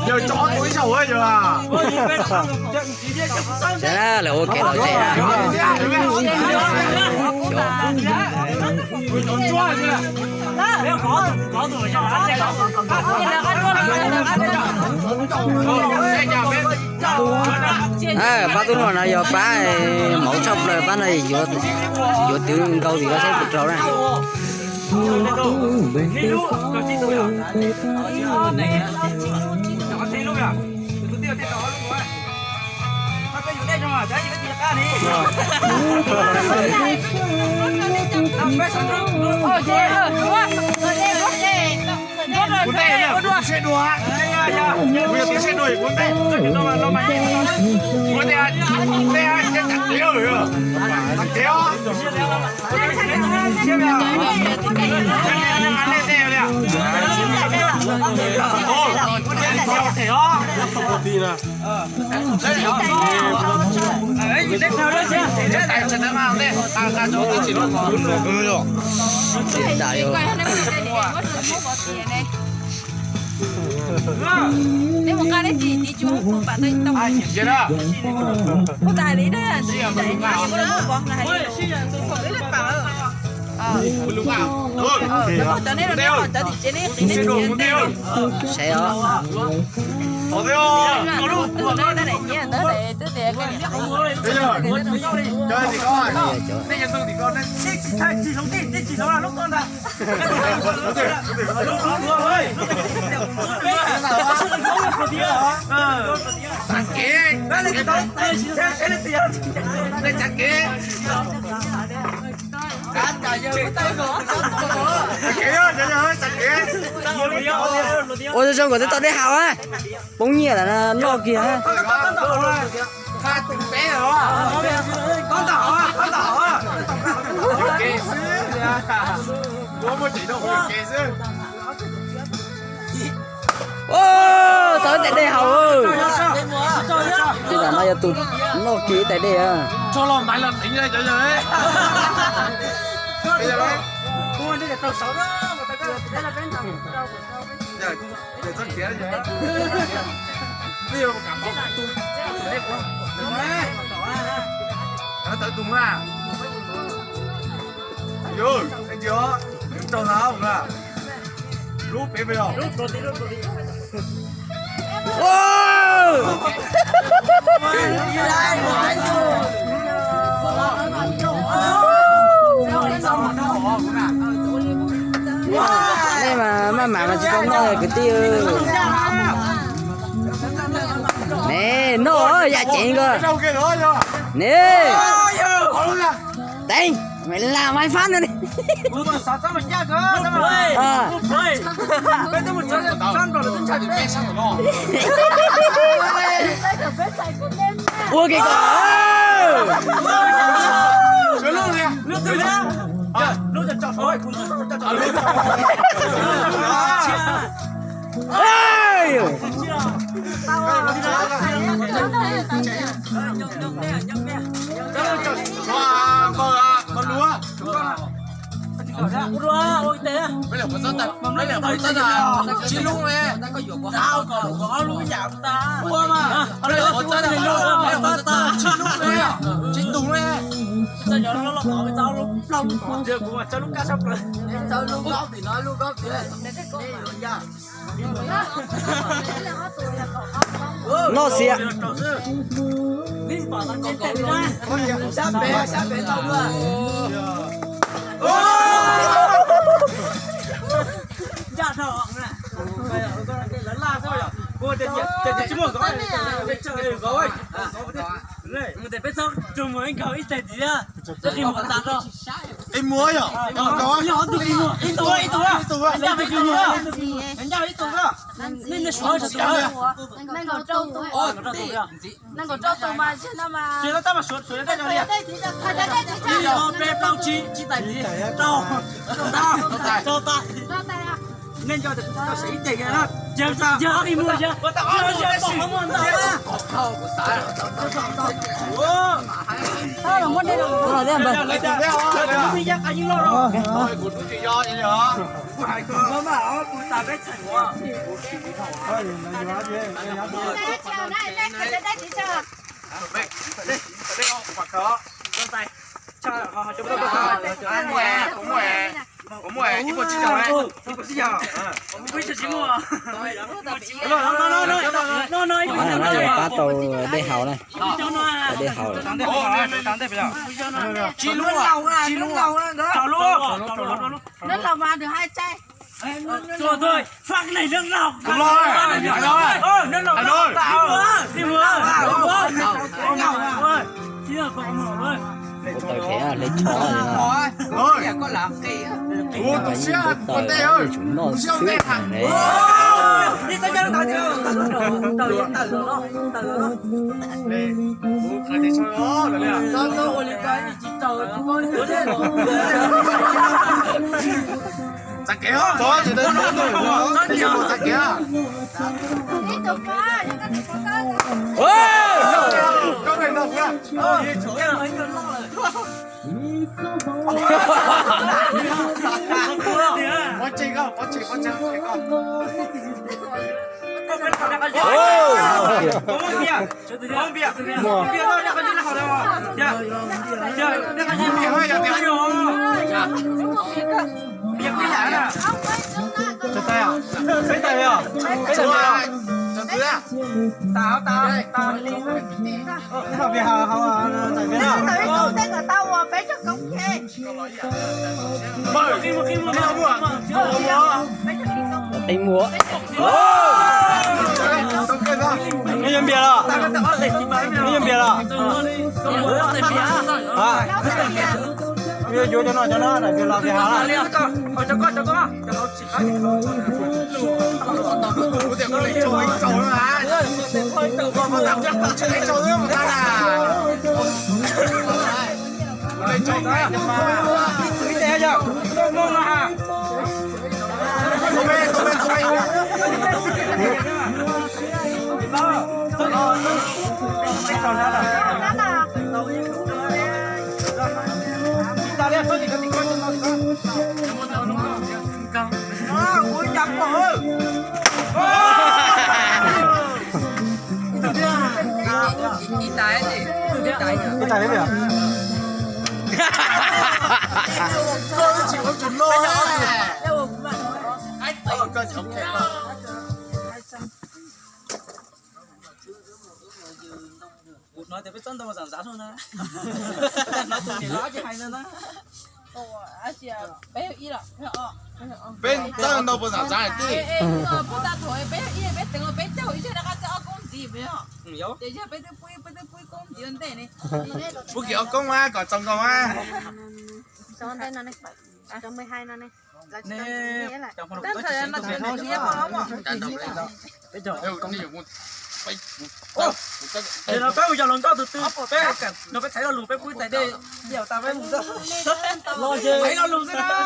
Yawg tso ob tug ib zaug yawg a. Saib na, lawv ua kev lom zem na. Pab tub no no yog pab mauv tshaj plaws, pab no yuav twv nkaus tim no saib puas raug na. Kuv yog tus siab dua, kuv yog tus siab dua, kuv teb, kuv teb, kuv teb, tag kev os. Saib os. Ua zoo zoo kom tau dej haus a, poob nyiaj lawm noj kiag. Tau ib tais dej haus. Tej zaum no yog tus noj kiag ib tais dej. Nej mas maj mam mas tsis tau noj kwv tij. Ne noj yam ceev ko. Ne teev, mày làm ai phát nữa đi. Ua kì ko. Tsis lub ne, tsis lub ne, tsis tus ne. Noj xiab. Ib muab yom, ib tug, ib tug, ib tug, ib tug. Nej nco tias kuv tau saib ib teg kiag na. Yawg, yawg, yawg, yawg, yawg, yawg, yawg, yawg, yawg, yawg, Ib puas tsib caug, ib puas tsib caug. Pab tau dej haus na, tau dej haus. Tsib lub, tsib lub. Nước lọc mà được hai chai. Nước lọc. Ua tau khev hle tshov li no. Ua tu siab, ua ntej, tu siab ua ntej. Txav kev, txav kev. Pov tseg koj, pov tseg, pov tseg koj. Qi muag. Neb yuav npias los? Neb yuav npias los? Yuav yuav cov no, cov no, npias los npias hav. Ib tais li. Kuv hnov tias peb txob ntau zam zav no na. Hnov tus niam laus tsis hais no na. Peb txob ntau puas zam zav tij? Pub kiag ob koob mas kom txaus nkaus mas. Peb mus yos hluas nkauj tus twg, peb no peb thaiv lo lus peb pub tais dej, yog tas peb mus. Thaiv lo lus xwb na.